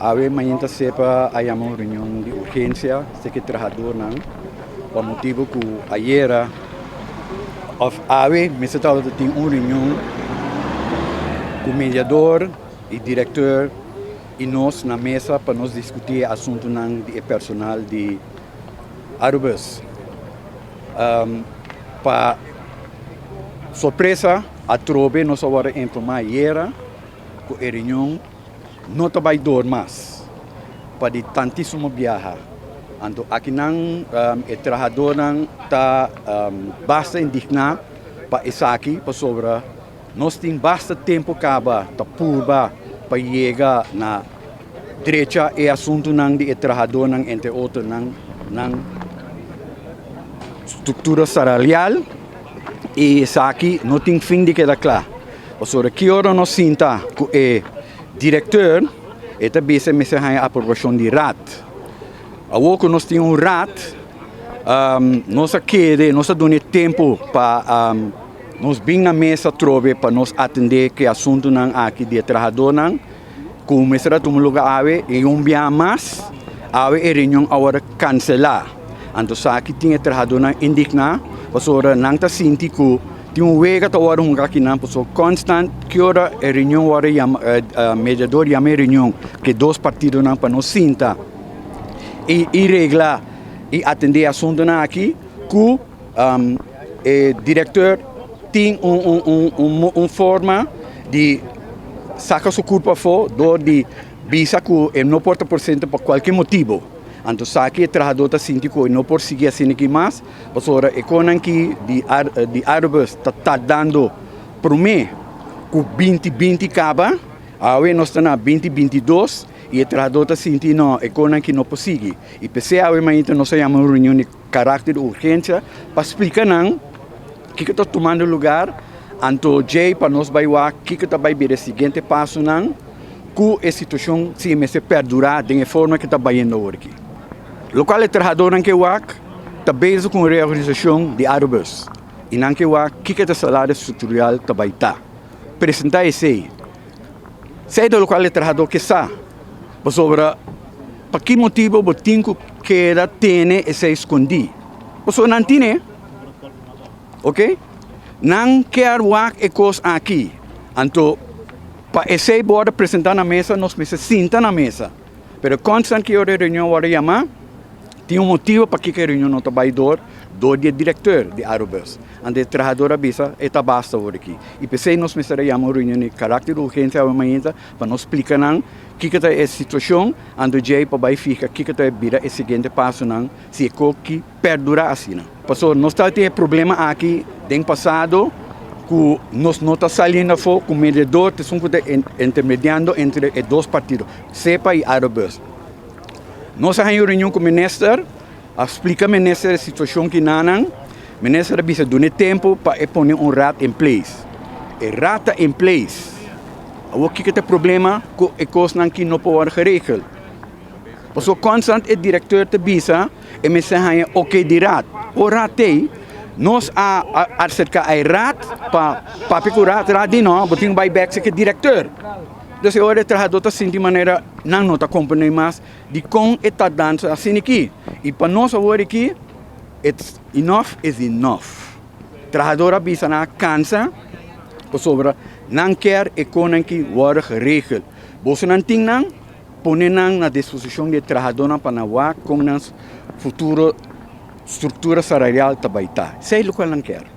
Awe mainta SEPA a yama un reunion di urgencia seki trahadornan pa motibo cu ayera of awe mester tabata tin un reunion cu mediador y directeur y nos na mesa pa nos discuti e asuntonan di e personal di Arubus. Pa sorpresa atrobe nos a worde informa ayera cu e reunion no ta bai door mas pa di tantísimo biaha. Anto akinan e trahadónan ta basta indigná pa esaki pasobra nos tin basta tempu kaba ta purba pa yega na drecha e asuntunan di e trahadónan entre otro nan nan struktura salarial i esaki no tin fin di keda kla. Pasobra ki ora nos sinta ku e direkteur, e ta bisa e mester haña aprobashon di raad. Awor ku nos tin un raad, nos a kere, nos a duna e tempu pa nos bin na mesa atrobe pa nos atendé ku e asuntunan aki di e trahadónan ku mester a tuma luga awe i un bia mas awe e reunion a wòrdu kanselá. Anto esaki tin e trahadónan indigná pasobra nan ta sinti ku Tin un wega ta wòrdu hunga akinan pasobra konstant ki ora e reunion wòrdu yama mediador yama e reunion ku e dos partidonan pa nos sinta i i regla i atendé e asuntunan aki ku e direkteur tin un un un forma di saka su kurpa afó dor di bisa ku e no por ta presente pa kualke motibu. Anto sa ki e trahadó ta sinti ku e no por sigui asina aki mas. Pasobra e konan ki di di Arubus ta tardando promé ku binti binti kaba, awe nos ta na binti 22 i e trahadó ta sinti no e konan ki no por sigui. I p'esei awe mainta nos a yama un reunion di karakter di urgensia pa splika nan kiko ta tumando lugar, anto djei pa nos bai wak kiko ta bai bira e siguiente pasonan ku e situashon si e mester perdurá den e forma ku ta bayendo awor aki. Lokual e trahadónan ke wak ta bezig ku un reorganisashon di Arubus i nan ke wak kiko ta salario struktural ta bai ta. Presentá esei. Esei ta lokual e trahadó ke sa, pasobra pa ki motibu bo tin ku keda tene esei skondí? Pasobra nan tine, oke? Nan kier wak e kos aki. Anto pa esei bo wòrdu presentá na mesa nos mester sinta na mesa. Pero konstant ki ora e reunion wòrdu yamá, tin un motibu pakiko e reunion no ta bai dor, dor di e direkteur di Arubus. Anto e trahador a bisa, e ta basta awor aki. I p'esei nos mester a yama un reunion di karakter di urgensia awe mainta pa nos splika nan kiko ta e situashon, anto djei pa bai fija kiko ta bira e siguiente pasonan si e koki perdurá asina. Pasobra nos ta tin e problema aki den pasado ku nos no ta saliendo afó ku mediador ta esun ku ta intermediando entre e dos partido, SEPA i Arubus. Nos a haña un reunion ku minister, a splika minister e situashon ki nanan, minister a bisa duna e tempu pa e pone un raad in place. E raad ta in place. Awor kiko ta e problema ku e kosnan ki no por wòrdu geregel? Pasobra konstant e direkteur ta bisa e mester haña oke di raad. Ora raad t'ei, nos a aserká e raad pa papia ku raad, raad di no, bo tin ku bai bèk serka e direkteur. Dus e ora e trahadó ta sinti manera nan no ta komprendé mas dikon e tardansa asina aki. I pa nos awor aki, it's enough is enough. Trahador a bisa nan a kansa pasobra nan kier e konan ki wòrdu geregel. Bosonan tin nan. Pone nan na disposishon di e trahadónan pa nan wak kon nan futuro struktura salarial ta bai ta. Esei lokual nan kier.